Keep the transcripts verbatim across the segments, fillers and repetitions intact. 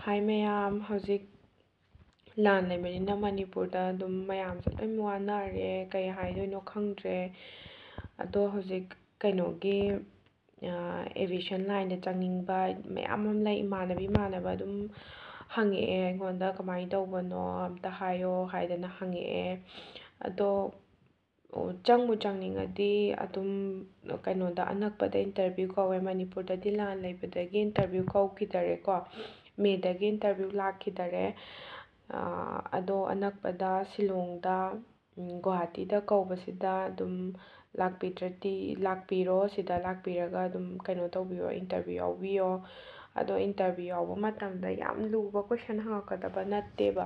ꯍꯥꯏ ꯃꯌꯥꯝ, ꯍꯧꯖꯤꯛ ꯂꯥꯟ ꯂꯩꯕꯅꯤꯅ ꯃꯅꯤꯄꯨꯔꯗ ꯑꯗꯨꯝ ꯃꯌꯥꯝꯁꯦ ꯂꯣꯏ ꯋꯥꯅꯔꯦ, ꯀꯩ ꯍꯥꯏꯗꯣꯏꯅꯣ ꯈꯪꯗ꯭ꯔꯦ꯫ ꯑꯗꯣ ꯍꯧꯖꯤꯛ ꯀꯩꯅꯣꯒꯤ, ꯑꯦꯚꯤꯌꯦꯁꯟ ꯂꯥꯏꯟꯗ ꯆꯪꯅꯤꯡꯕ ꯃꯌꯥꯝ ꯑꯃ ꯂꯩ꯫ ꯏꯃꯥꯟꯅꯕꯤ ꯏꯃꯥꯟꯅꯕ ꯑꯗꯨꯝ ꯍꯪꯉꯛꯑꯦ ꯑꯩꯉꯣꯟꯗ, "ꯀꯃꯥꯏꯅ ꯇꯧꯕꯅꯣ ꯑꯝꯇ ꯍꯥꯏꯌꯣ" ꯍꯥꯏꯗꯅ ꯍꯪꯉꯛꯑꯦ꯫ ꯑꯗꯣ ꯑꯣ, ꯆꯪꯕꯨ ꯆꯪꯅꯤꯡꯉꯗꯤ ꯑꯗꯨꯝ ꯀꯩꯅꯣꯗ, ꯑꯅꯛꯄꯗ ꯏꯟꯇꯔꯚ꯭ꯌꯨ ꯀꯧꯋꯦ꯫ ꯃꯅꯤꯄꯨꯔꯗꯗꯤ ꯂꯥꯟ ꯂꯩꯕꯗꯒꯤ ꯏꯟꯇꯔꯚ꯭ꯌꯨ ꯀꯧꯈꯤꯗꯔꯦꯀꯣ, ꯃꯦꯗꯒꯤ ꯏꯟꯇꯔꯚ꯭ꯌꯨ ꯂꯥꯛꯈꯤꯗꯔꯦ꯫ ꯑꯗꯣ ꯑꯅꯛꯄꯗ ꯁꯤꯂꯣꯡꯗ, ꯒꯨꯋꯥꯍꯥꯇꯤꯗ ꯀꯧꯕꯁꯤꯗ ꯑꯗꯨꯝ ꯂꯥꯛꯄꯤꯗ꯭ꯔꯗꯤ, ꯂꯥꯛꯄꯤꯔꯣ, ꯁꯤꯗ ꯂꯥꯛꯄꯤꯔꯒ ꯑꯗꯨꯝ ꯀꯩꯅꯣ ꯇꯧꯕꯤꯌꯣ, ꯏꯟꯇꯔꯚ꯭ꯌꯨ ꯌꯥꯎꯕꯤꯌꯣ꯫ ꯑꯗꯣ ꯏꯟꯇꯔꯚ꯭ꯌꯨ ꯌꯥꯎꯕ ꯃꯇꯝꯗ ꯌꯥꯝ ꯂꯨꯕ ꯀꯣꯏꯁꯟ ꯍꯪꯉꯛꯀꯗꯕ ꯅꯠꯇꯦꯕ,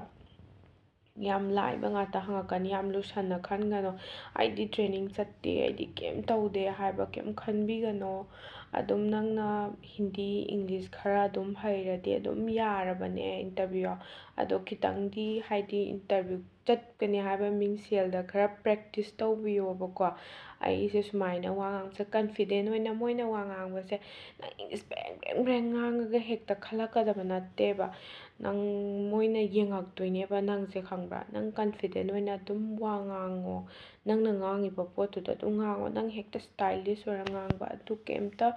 ꯌꯥꯝ ꯂꯥꯏꯕ ꯉꯥꯛꯇ ꯍꯪꯉꯛꯀꯅꯤ꯫ ꯌꯥꯝ ꯂꯨꯁꯟꯅ ꯈꯟꯒꯅꯨ꯫ "ꯑꯩꯗꯤ ꯇ꯭ꯔꯦꯅꯤꯡ ꯆꯠꯇꯦ, ꯑꯩꯗꯤ ꯀꯩꯝ ꯇꯧꯗꯦ" ꯍꯥꯏꯕ ꯀꯩꯝ ꯈꯟꯕꯤꯒꯅꯣ꯫ ꯑꯗꯨꯝ ꯅꯪꯅ ꯍꯤꯟꯗꯤ, ꯏꯪꯂꯤꯁ ꯈꯔ ꯑꯗꯨꯝ ꯍꯩꯔꯗꯤ ꯑꯗꯨꯝ ꯌꯥꯔꯕꯅꯦ ꯏꯟꯇꯔꯚ꯭ꯌꯨ꯫ ꯑꯗꯣ ꯈꯤꯇꯪꯗꯤ, ꯍꯥꯏꯗꯤ, ꯏꯟꯇꯔꯚ꯭ꯌꯨ ꯆꯠꯀꯅꯤ ꯍꯥꯏꯕ ꯃꯤꯡꯁꯦꯜꯗ ꯈꯔ ꯄ꯭ꯔꯦꯛꯇꯤꯁ ꯇꯧꯕꯤꯌꯣꯕꯀꯣ꯫ ꯑꯩꯁꯦ ꯁꯨꯃꯥꯏꯅ ꯋꯥ ꯉꯥꯡꯁꯦ ꯀꯟꯐꯤꯗꯦꯟ ꯑꯣꯏꯅ, ꯃꯣꯏꯅ ꯋꯥ ꯉꯥꯡꯕꯁꯦ ꯅꯪ ꯏꯪꯂꯤꯁ ꯕ꯭ꯔꯦꯡ ꯕ꯭ꯔꯦꯡ ꯉꯥꯡꯉꯒ ꯍꯦꯛꯇ ꯈꯜꯂꯛꯀꯗꯕ ꯅꯠꯇꯦꯕ꯫ ꯅꯪ, ꯃꯣꯏꯅ ꯌꯦꯡꯉꯛꯇꯣꯏꯅꯦꯕ ꯅꯪꯁꯦ, ꯈꯪꯕ꯭ꯔꯥ? ꯅꯪ ꯀꯟꯐꯤꯗꯦꯟ ꯑꯣꯏꯅ ꯑꯗꯨꯝ ꯋꯥ ꯉꯥꯡꯉꯣ꯫ ꯅꯪꯅ ꯉꯥꯡꯉꯤꯕ ꯄꯣꯠꯇꯨꯗ ꯑꯗꯨꯝ ꯉꯥꯡꯉꯣ꯫ ꯅꯪ ꯍꯦꯛꯇ ꯁ꯭ꯇꯥꯏꯂꯤꯁ ꯑꯣꯏꯔ ꯉꯥꯡꯕ ꯑꯗꯨ ꯀꯩꯝꯇ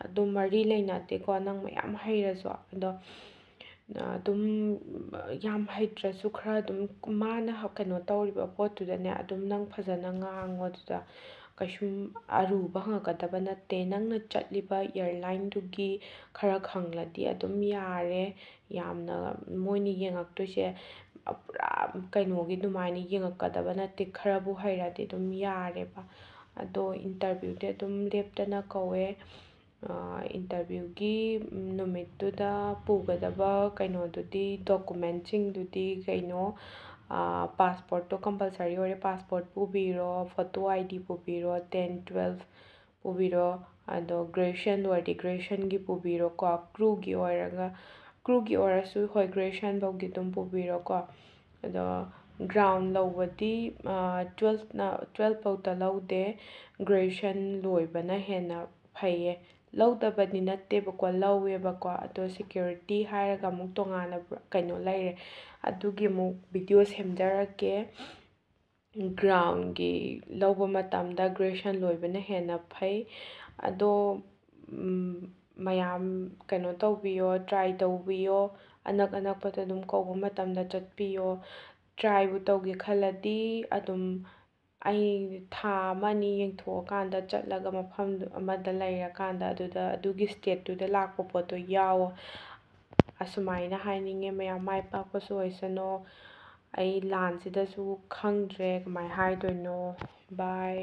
ꯑꯗꯨꯝ ꯃꯔꯤ ꯂꯩꯅꯗꯦꯀꯣ, ꯅꯪ ꯃꯌꯥꯝ ꯍꯩꯔꯁꯨ꯫ ꯑꯗꯣ ꯑꯗꯨꯝ ꯌꯥꯝ ꯍꯩꯇ꯭ꯔꯁꯨ ꯈꯔ ꯑꯗꯨꯝ ꯃꯥꯅ ꯀꯩꯅꯣ ꯇꯧꯔꯤꯕ ꯄꯣꯠꯇꯨꯗꯅꯦ ꯑꯗꯨꯝ ꯅꯪ ꯐꯖꯅ ꯉꯥꯡꯉꯣ꯫ ꯑꯗꯨꯗ ꯀꯩꯁꯨꯝ ꯑꯔꯨꯕ ꯍꯪꯉꯛꯀꯗꯕ ꯅꯠꯇꯦ꯫ ꯅꯪꯅ ꯆꯠꯂꯤꯕ ꯏꯌꯥꯔꯂꯥꯏꯟꯗꯨꯒꯤ ꯈꯔ ꯈꯪꯂꯗꯤ ꯑꯗꯨꯝ ꯌꯥꯔꯦ꯫ ꯌꯥꯝꯅ ꯃꯣꯏꯅ ꯌꯦꯡꯉꯛꯇꯣꯏꯁꯦ ꯄꯨꯔꯥ ꯀꯩꯅꯣꯒꯤ ꯑꯗꯨꯃꯥꯏꯅ ꯌꯦꯡꯉꯛꯀꯗꯕ ꯅꯠꯇꯦ, ꯈꯔꯕꯨ ꯍꯩꯔꯗꯤ ꯑꯗꯨꯝ ꯌꯥꯔꯦꯕ꯫ ꯑꯗꯣ ꯏꯟꯇꯔꯚ꯭ꯌꯨꯗꯤ ꯑꯗꯨꯝ ꯂꯦꯞꯇꯅ ꯀꯧꯋꯦ꯫ ꯏꯟꯇꯔꯚ꯭ꯌꯨꯒꯤ ꯅꯨꯃꯤꯠꯇꯨꯗ ꯄꯨꯒꯗꯕ ꯀꯩꯅꯣꯗꯨꯗꯤ, ꯗꯣꯀꯨꯃꯦꯟꯁꯤꯡꯗꯨꯗꯤ ꯀꯩꯅꯣ, ꯄꯥꯁꯄꯣꯔꯠꯇꯣ ꯀꯝꯄꯜꯁꯔꯤ ꯑꯣꯏꯔꯦ꯫ ꯄꯥꯁꯄꯣꯔꯠ ꯄꯨꯕꯤꯔꯣ, ꯐꯣꯇꯣ ꯑꯥꯏ ꯗꯤ ꯄꯨꯕꯤꯔꯣ, ꯇꯦꯟ ꯇꯨꯋꯦꯜꯐ ꯄꯨꯕꯤꯔꯣ꯫ ꯑꯗꯣ ꯒ꯭ꯔꯦꯖꯨꯌꯦꯁꯟ ꯂꯣꯏꯔꯗꯤ ꯒ꯭ꯔꯦꯖꯨꯌꯦꯁꯟꯒꯤ ꯄꯨꯕꯤꯔꯣꯀꯣ꯫ ꯀ꯭ꯔꯨꯒꯤ ꯑꯣꯏꯔꯒ, ꯀ꯭ꯔꯨꯒꯤ ꯑꯣꯏꯔꯁꯨ ꯍꯣꯏ, ꯒ꯭ꯔꯦꯖꯨꯌꯦꯁꯟ ꯐꯥꯎꯒꯤ ꯑꯗꯨꯝ ꯄꯨꯕꯤꯔꯣꯀꯣ꯫ ꯑꯗꯣ ꯒ꯭ꯔꯥꯎꯟ ꯂꯧꯕꯗꯤ, ꯇꯨꯋꯦꯜꯐꯅ, ꯇꯨꯋꯦꯜꯐ ꯐꯥꯎꯇ ꯂꯧꯗꯦ, ꯒ꯭ꯔꯦꯖꯨꯌꯦꯁꯟ ꯂꯣꯏꯕꯅ ꯍꯦꯟꯅ ꯐꯩꯌꯦ꯫ ꯂꯧꯗꯕꯗꯤ ꯅꯠꯇꯦꯕꯀꯣ, ꯂꯧꯋꯦꯕꯀꯣ꯫ ꯑꯗꯣ ꯁꯦꯀ꯭ꯌꯨꯔꯤꯇꯤ ꯍꯥꯏꯔꯒ ꯑꯃꯨꯛ ꯇꯣꯉꯥꯟꯅ ꯀꯩꯅꯣ ꯂꯩꯔꯦ꯫ ꯑꯗꯨꯒꯤ ꯑꯃꯨꯛ ꯚꯤꯗꯤꯑꯣ ꯁꯦꯝꯖꯔꯛꯀꯦ꯫ ꯒ꯭ꯔꯥꯎꯟꯒꯤ ꯂꯧꯕ ꯃꯇꯝꯗ ꯒ꯭ꯔꯦꯖꯨꯑꯦꯁꯟ ꯂꯣꯏꯕꯅ ꯍꯦꯟꯅ ꯐꯩ꯫ ꯑꯗꯣ ꯃꯌꯥꯝ ꯀꯩꯅꯣ ꯇꯧꯕꯤꯌꯣ, ꯇ꯭ꯔꯥꯏ ꯇꯧꯕꯤꯌꯣ꯫ ꯑꯅꯛ ꯑꯅꯛꯄꯗ ꯑꯗꯨꯝ ꯀꯧꯕ ꯃꯇꯝꯗ ꯆꯠꯄꯤꯌꯣ꯫ ꯇ꯭ꯔꯥꯏꯕꯨ ꯇꯧꯒꯦ ꯈꯜꯂꯗꯤ ꯑꯗꯨꯝ ꯑꯩ ꯊꯥ ꯑꯃ ꯑꯅꯤ ꯌꯦꯡꯊꯣꯛꯑꯀꯥꯟꯗ ꯆꯠꯂꯒ ꯃꯐꯝ ꯑꯃꯗ ꯂꯩꯔꯀꯥꯟꯗ ꯑꯗꯨꯗ ꯑꯗꯨꯒꯤ ꯁ꯭ꯇꯦꯠꯇꯨꯗ ꯂꯥꯛꯄ ꯄꯣꯠꯇꯣ ꯌꯥꯎꯋꯣ꯫ ꯑꯁꯨꯃꯥꯏꯅ ꯍꯥꯏꯅꯤꯡꯉꯦ꯫ ꯃꯌꯥꯝ ꯃꯥꯏ ꯄꯥꯛꯄꯁꯨ ꯑꯣꯏꯁꯅꯣ꯫ ꯑꯩ ꯂꯥꯟꯁꯤꯗꯁꯨ ꯈꯪꯗ꯭ꯔꯦ ꯀꯃꯥꯏ ꯍꯥꯏꯗꯣꯏꯅꯣ꯫ ꯕꯥꯏ꯫